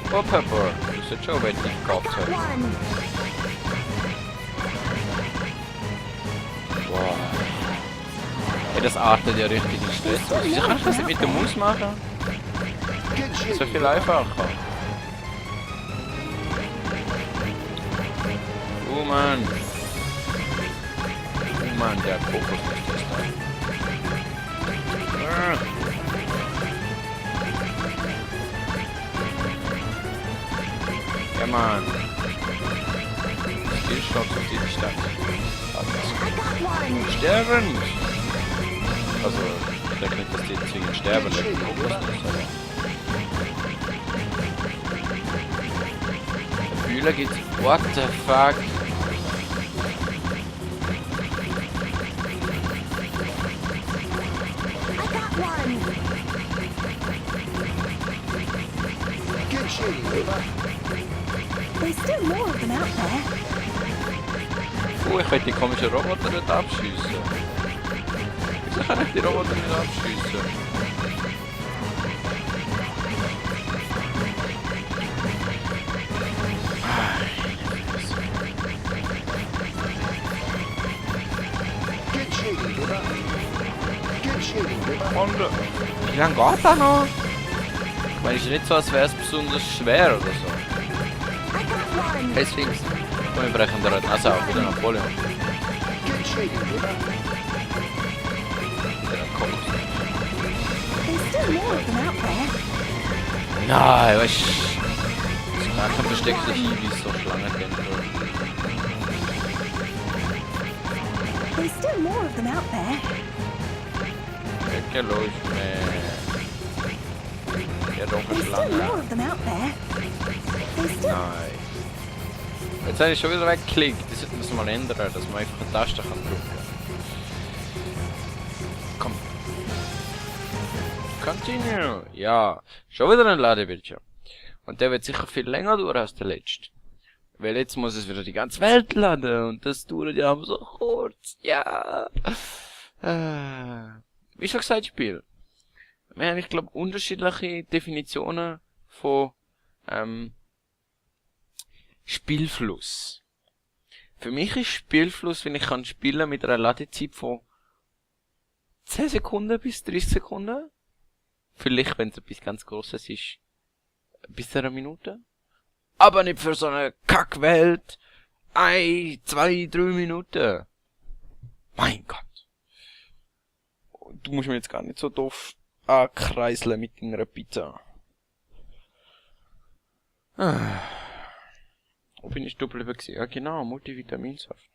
Super Pepper. Das ist schon, wenn ich nicht gekauft habe. Boah. Ey, das artet ja richtig in Stress. Wieso kann ich das nicht mit der Maus machen? Das ist ja viel einfacher. Oh Mann. Oh Mann, der Kokos ist das da. Ja Mann. Skillshot auf die Stadt. Sterben! Also, ich denke nicht, dass die zwingend sterben, der Kokos ist, aber... Der Bühler geht... What the fuck? There's still more of them out there. Oh, ich könnte die komischen Roboter nicht abschiessen. Wieso kann ich die Roboter nicht abschiessen? Und wie lange geht das noch? Ich meine, es ist nicht so, als wäre es besonders schwer oder so. Hey Sphinx, komm, wir brechen dir also auf wieder Napoleon. Nein, weißt du, das ist gar kein versteckter Hiwis, so Schlangen kennen soll. There's still more of them out there. Welche läuft mehr? Ja, doch eine There's still Schlange. more of them out there. There's still... Nein. Jetzt habe ich schon wieder weggeklickt. Das sollte man mal ändern, dass man einfach eine Taste kann drücken. Komm. Continue. Ja. Schon wieder ein Ladebildschirm. Und der wird sicher viel länger dauern als der letzte. Weil jetzt muss es wieder die ganze Welt laden. Und das dauert ja aber so kurz. Ja. Wie schon gesagt, Spiel. Wir haben, ich glaube, unterschiedliche Definitionen von Spielfluss. Für mich ist Spielfluss, wenn ich kann spielen mit einer Ladezeit von 10 Sekunden bis 30 Sekunden. Vielleicht, wenn es etwas ganz Grosses ist, bis einer Minute. Aber nicht für so eine Kackwelt. 1, 2, 3 Minuten. Mein Gott. Du musst mir jetzt gar nicht so doof ankreiseln mit deiner Pizza. Wo bin ich doppelt gewesen? Ja genau, Multivitaminsaft.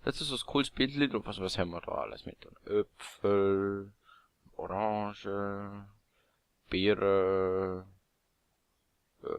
Das ist so ein cooles Bild drauf. Also was haben wir da alles mit? Äpfel, Orange, Beere,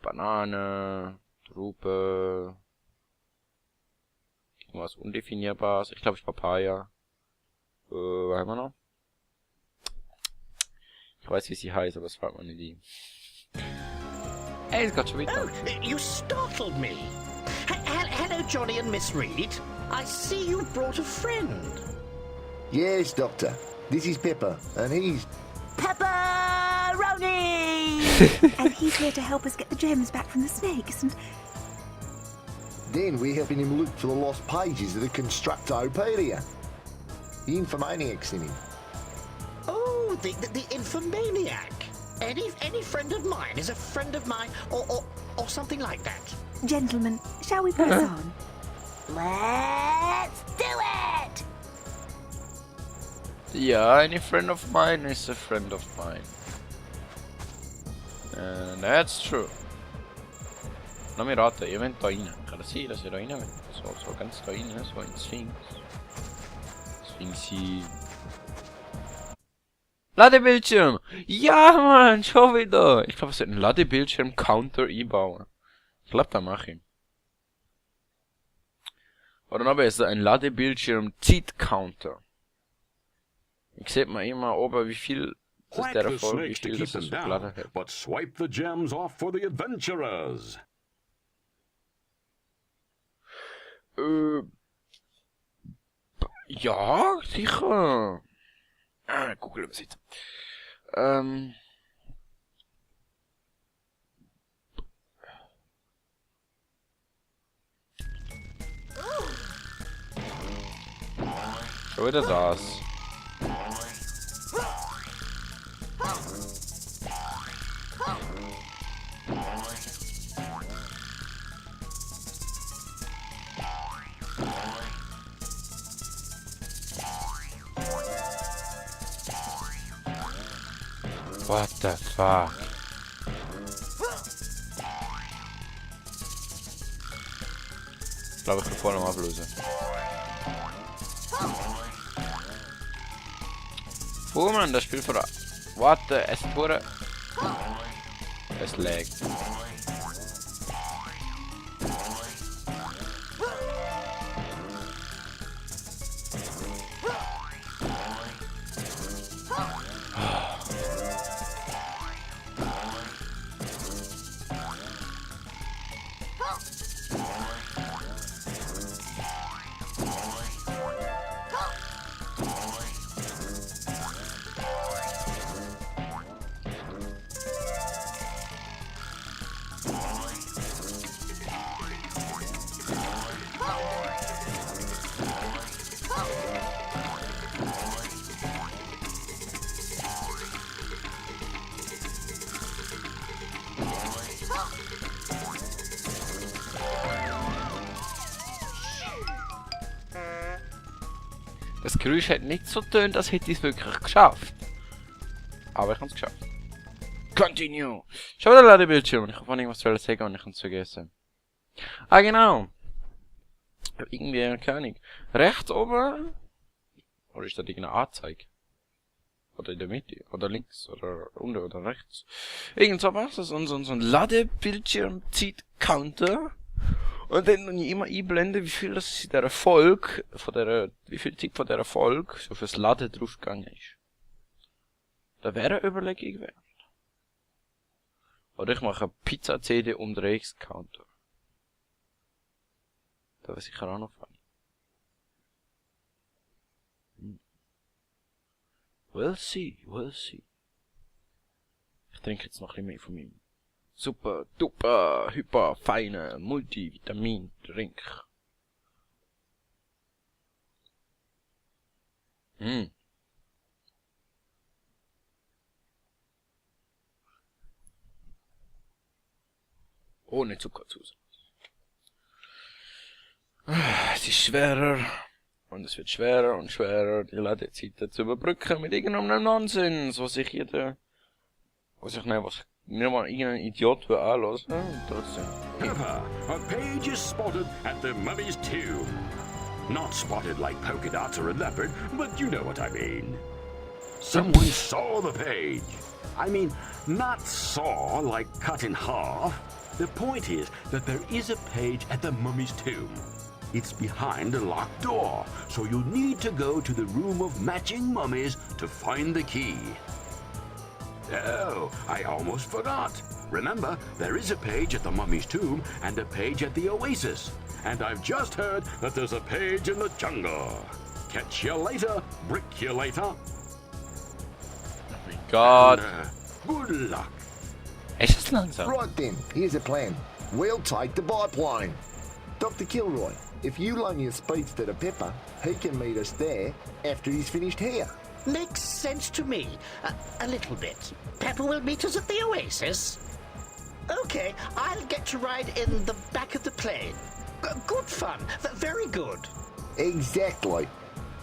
Banane, Trauben, irgendwas Undefinierbares. Ich glaube, es ist Papaya. Was haben wir noch? Ich weiß, wie sie heißt, aber es fällt mir nicht ein. Hey, es geht schon weiter. Oh, you startled me. Hello, Johnny and Miss Reed. I see you brought a friend. Yes, Doctor. This is Pepper, and he's... Pepperoni! And he's here to help us get the gems back from the snakes, and... Then we're helping him look for the lost pages of the Constructopedia. The Infomaniac's in him. Oh, the Infomaniac. Any friend of mine is a friend of mine, or something like that. Gentlemen, shall we press on? Let's do it! Ja, any friend of mine is a friend of mine. That's true. Lass mich raten, ihr wollt da rein. Kann das sein, dass ihr da rein wollt? So ganz da rein, so in Sphinx. Sphinxi. Ladebildschirm! Ja, Mann, schon wieder! Ich glaube, es wird einen Ladebildschirm-Counter einbauen. Ich glaube, da mache ich. Oder noch besser, ein Ladebildschirm-Zeit-Counter. Ich sehe mal immer oben, wie viel das der Erfolg, wie viel das so geladen hat. But swipe the gems off for the adventurers. Ja, sicher. Google übersetzen. Schon wieder das. What the fuck? Ich glaube, ich kann vorne mal ablösen. Mann, das Spiel voran. What the? Es wurde. Es lag. Das Geräusch hat nicht so tönt, als hätte ich es wirklich geschafft. Aber ich habe es geschafft. Continue! Schau wieder Ladebildschirm. Ich habe vorhin irgendwas sagen und ich habe es vergessen. Ah, genau. Irgendwie, keine Ahnung. Rechts oben. Oder ist da irgendeine Anzeige? Oder in der Mitte? Oder links? Oder unten? Oder rechts? Irgend so was. So ein Ladebildschirm-Zeit-Counter. Und dann muss ich immer einblenden, wie viel das in dieser Folge, wie viel Zeit von dieser Folge so fürs Laden draufgegangen ist. Da wäre eine Überlegung wert. Oder ich mache einen Pizza-CD-Umdrehungscounter. Da wäre sicher auch noch funny. We'll see, we'll see. Ich trinke jetzt noch ein bisschen mehr von meinem super, duper, hyper, feine Multivitamin-Drink. Ohne Zuckerzusatz. Es ist schwerer. Und es wird schwerer und schwerer, die Ladezeiten zu überbrücken mit irgendeinem Nonsens, was nicht mal irgendein Idiot will anlassen. Trotzdem. Pepper, a page is spotted at the mummy's tomb. Not spotted like polka dots or a leopard, but you know what I mean. Someone saw the page. I mean, not saw like cut in half. The point is that there is a page at the mummy's tomb. It's behind a locked door, so you need to go to the room of matching mummies to find the key. Oh, I almost forgot. Remember, there is a page at the mummy's tomb and a page at the oasis. And I've just heard that there's a page in the jungle. Catch you later, brick you later. Oh my God. Good luck. Es ist langsam. Right then, here's a plan. We'll take the biplane. Dr. Kilroy, if you loan your speedster to Pepper, he can meet us there after he's finished here. Makes sense to me. A little bit. Pepper will meet us at the oasis. Okay, I'll get to ride in the back of the plane. Good fun. Very good. Exactly.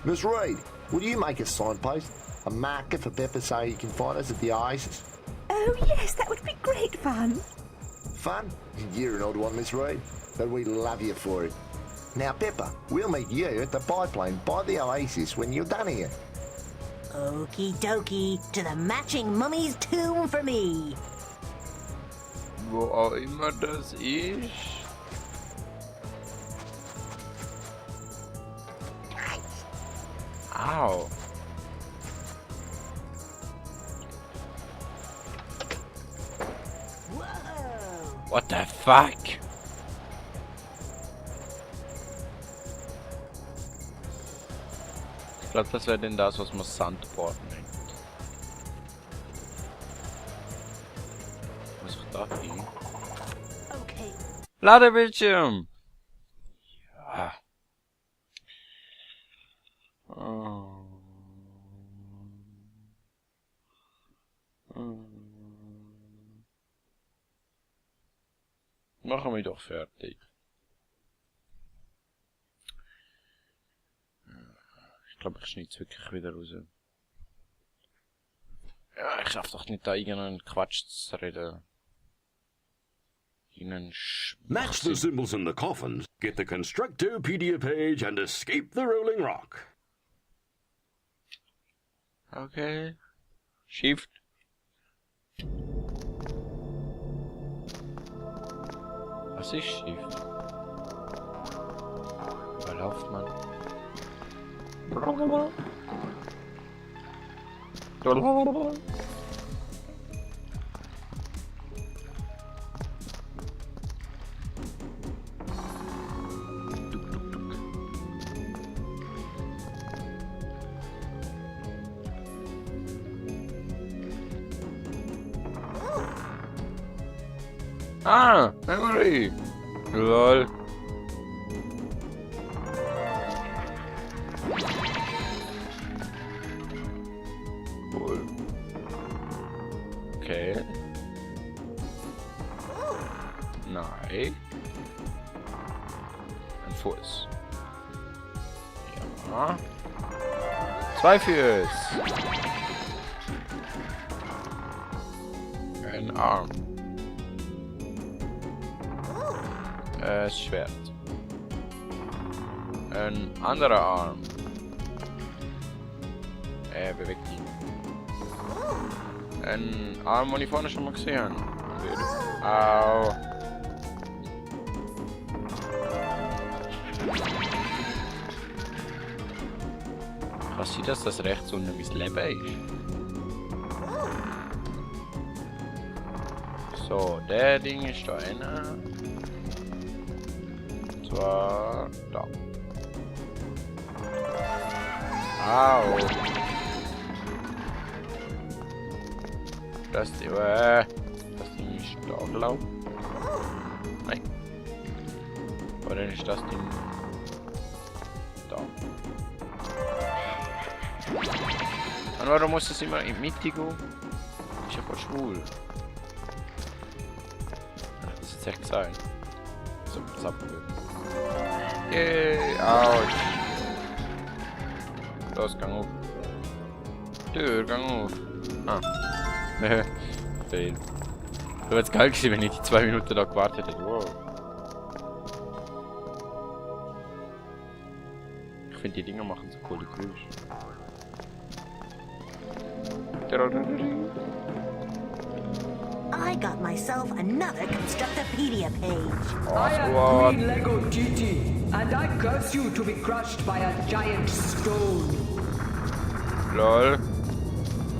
Miss Reed, will you make a signpost? A marker for Pepper so he can find us at the oasis? Oh, yes, that would be great fun. Fun? You're an odd one, Miss Reed, but we love you for it. Now, Pepper, we'll meet you at the biplane by the oasis when you're done here. Okie dokie, to the matching mummy's tomb for me. Wo auch immer das ist. Au. What the fuck? Ich glaube, das wäre denn das, was man Sandboard nennt. Was ist da hin? Okay. Ladebildschirm! Ja. Oh. Machen wir doch fertig. Ich glaube, ich schneide es wirklich wieder raus. Ja, ich schaff doch nicht da irgendeinen Quatsch zu reden. Match the symbols in the coffins, get the Constructopedia page, and escape the Rolling Rock. Okay. Shift. Was ist Shift? Überlauft man. Ah, Memory. Lol. Cool. Okay. Nein. Ein Fuß. Ja. 2 Füße. Ein Arm. Schwert. Ein anderer Arm. Bewegt ihn. Ein Arm, den ich vorne schon mal gesehen habe. Au. Was sieht das rechts unten mein Leben ist? So, der Ding ist da einer. Zwar da. Au. Das Ding ist da gelaufen. Nein. Oder ist das Ding da? Und warum muss es immer in die Mitte gehen? Ist ja voll schwul. Das ist jetzt echt gesagt. So, zappen. Yay, ouch. Los, gang auf. Tür, gang auf. Ah. Fail. Das wäre jetzt geil gewesen, wenn ich die 2 Minuten da gewartet hätte. Wow. Ich finde die Dinger machen so coole Geräusche. I got myself another Constructopedia page. I am Green Lego GT, and I curse you to be crushed by a giant stone. Lol.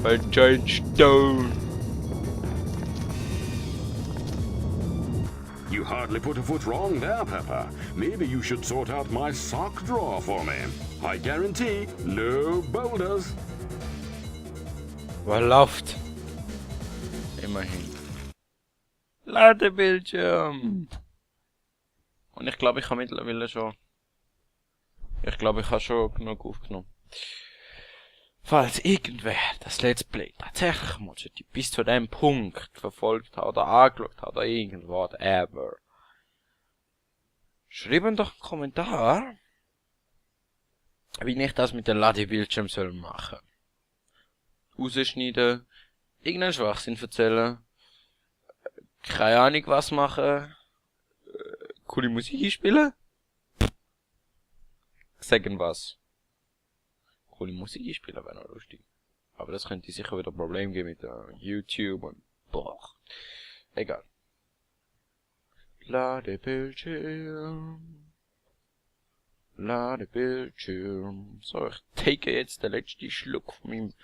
A giant stone. You hardly put a foot wrong there, Peppa. Maybe you should sort out my sock drawer for me. I guarantee no boulders. Was läuft? Immerhin. Ladebildschirm. Und ich glaube, ich habe mittlerweile schon... Ich glaube, ich habe schon genug aufgenommen. Falls irgendwer das Let's Play tatsächlich mal bis zu dem Punkt verfolgt hat oder angeschaut hat oder irgendwas, whatever. Schreibt doch einen Kommentar, wie ich das mit dem Ladebildschirm soll machen. Rausschneiden, irgendeinen Schwachsinn erzählen, keine Ahnung was machen, coole Musik spielen, sagen was. Coole Musik spielen wäre noch lustig. Aber das könnte sicher wieder Probleme geben mit YouTube und boah. Egal. Ladebildschirm. Ladebildschirm. So, ich take jetzt den letzten Schluck von meinem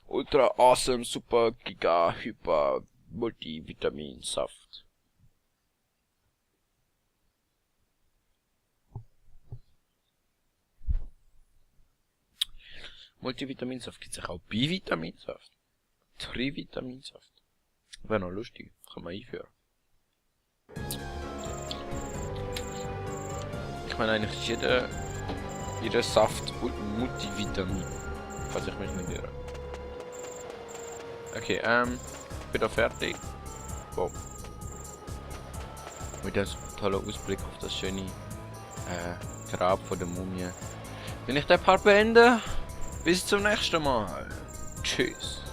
Ultra Awesome Super Giga Hyper Multivitaminsaft. Multivitaminsaft gibt's auch Bivitaminsaft. Trivitaminsaft. Wäre noch lustig. Kann man einführen. Ich meine eigentlich ist jeder Saft Multivitamin. Falls ich mich nicht irre. Okay, bin da fertig. Wow. Mit einem tollen Ausblick auf das schöne Grab von der Mumie. Wenn ich den Part beende, bis zum nächsten Mal. Tschüss.